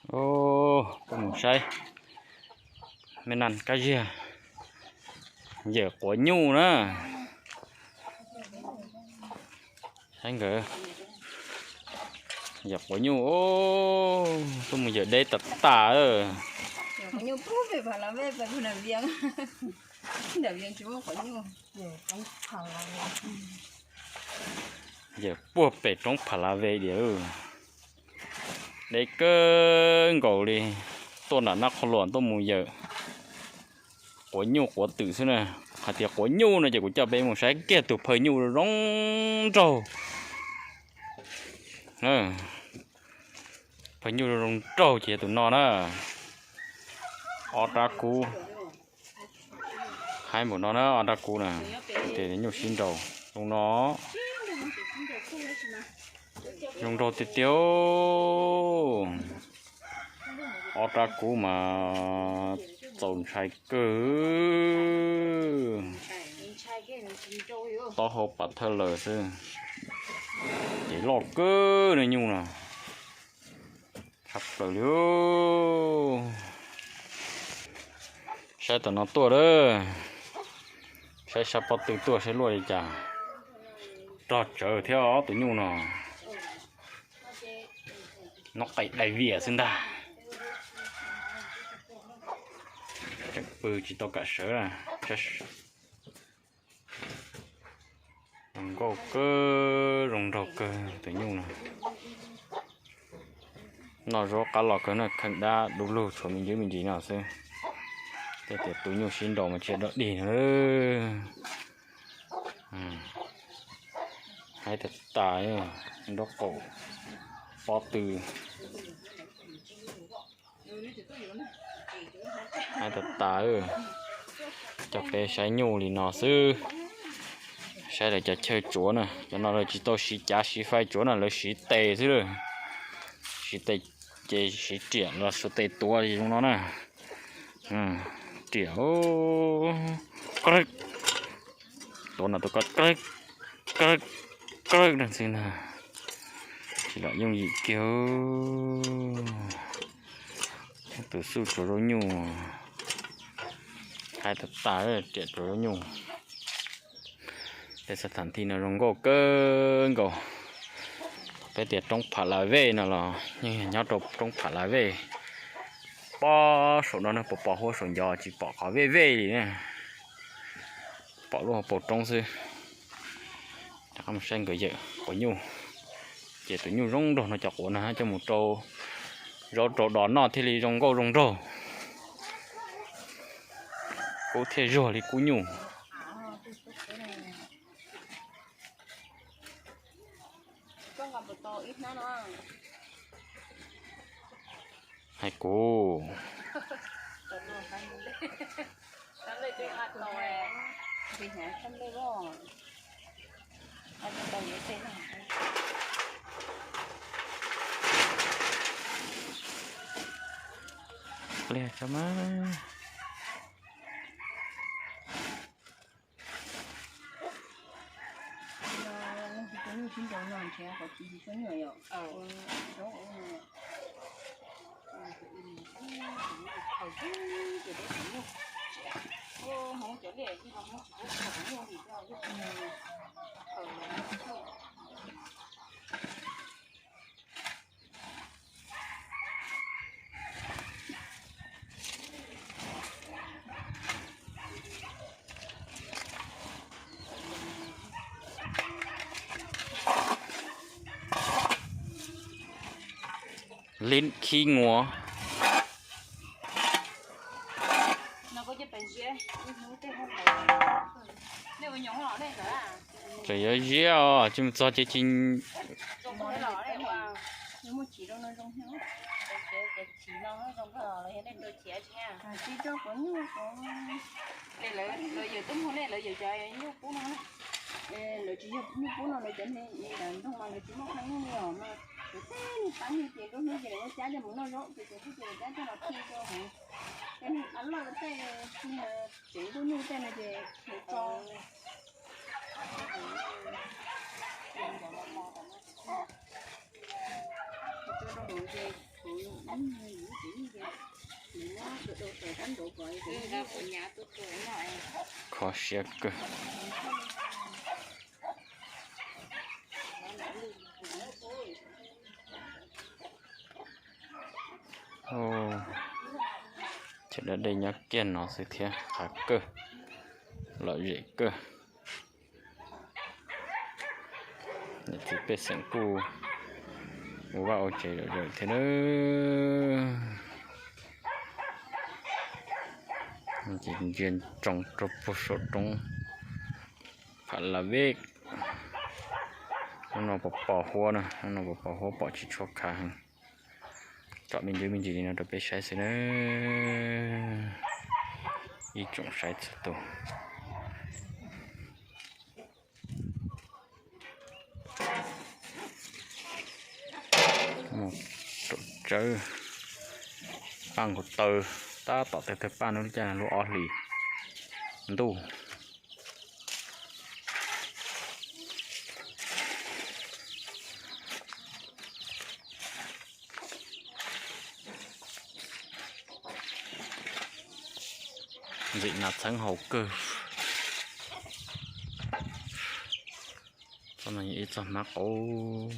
Tuaj mus saib me nas kab ziag yawm quav nyuj na. Saib nkawd yawm quav nyuj, tuaj mus yawm deb tas tas. Yawm puag pem roob Pha La Ve diam. Deb kawg nkaus li, tuaj nram Nab Qhov Luam tuaj mus yawm quav nyuj quav twm xwb na. Hais tias quav nyuj no ces kuv coj peb mus saib kiag tus phawj nyuj zoo nraug. Phawj nyuj zoo nraug ces yog tus no na. Ob rab kub haib npaum no na, ob rab kub na, ces nyuj sib nraus zoo no. Zoo nraug tiag tiag. Ob rab kub mas txaus ntshai kawg. Taub hau pam thawj lawm xwb, ces loj kawg ne nyuj no. Tshaj plaws li. Saib tom no tuaj lawm. Saib sab pob tw tuaj saib luaj li cas. Rog tsawv thiab ob tus nyuj no. Noj qais dai vias xwb ntag. Tseem pw tsis tau kam sawv. Zoo nkauj kawg, zoo nraug kawg tus nyuj no. Noj zaub qab los kawg no, kheej dab du lug tshuav me ntsis me ntsis no xwb. Tej tias tus nyuj sib nraus mas tsis dog dig no. Haib tas tas, nraub qaum, pob tw. Haib tas tas. Coj peb saib nyuj li no xwb. Saib lawv cov chaw tsuav na, cov no lawv tsis tau siv cav siv fais tsuav na, lawv siv tes xwb lawm. Siv tes ces siv riam los siv tes tuav li zoo no na. Riam, tuav no tus ko, no xwb na. Tsis lam yooj yim kiag. Tus xub tsuav zaub nyuj. Haib tas tas, riam tsuav zaub nyuj. Tej xab tham thij no zoo nkauj kawg nkaus. Peb tias roob Pha La Vej no los yeej yog nyob rau roob Pha La Vej. Pob saum no ne, pos pos huab saum ncov tsis pom qhov vej vej li na. Pom lub hauv paus roob xwb. Rov qab mus saib nkawd yawm quav nyuj. Ces tus nyuj zoo nraug no cov quav no coj mus rau zaub rau dos noj thiaj li zoo nkauj zoo nraug. Kub thiaj zuag li kub nyuj. Hais kuv. Pliag tso mas. Lib khib nguav. Tseem yuav ziab os, tsis mus txog ces tsis. Lawv tsis yog nyuj pub no, lawv cov me ntawd nroog mas lawv tsis muaj qhov nyuj li os mas, lawv tej niag pab nyuj ces nruab hnub ces lawv muab cab coj mus noj zaub ces thaum twg ces lawv cab coj los khi rau hauv tej niag qab lawj tej niag tsev nkuaj nyuj tej no ces lawv tso, tso rau hauv ces kuv Kho siab kawg. Ces dab dej nyob kiag no xwb thiab, qab kawg, lom zem kawg. Niam txiv pej xeem kuj ua vaj ua tsev zom zaws thiab nawb. Ces ntsia ntsoov rau puag saum roob Pha La Vej. Hnub no pos pos huab na, hnub no pos pos huab pom tsis tshua khav heev. Tsom me ntsis me ntsis li no rau peb saib xwb na. Ib tsoom saib txhua tus. Mus rau tsawb, paj nkaus taw, tab tom tawg tawg paj no li cas lub ob hlis ntuj. Ntxim nas txheeb haus kawg. Txoj no yog ib txoj hmab qaub.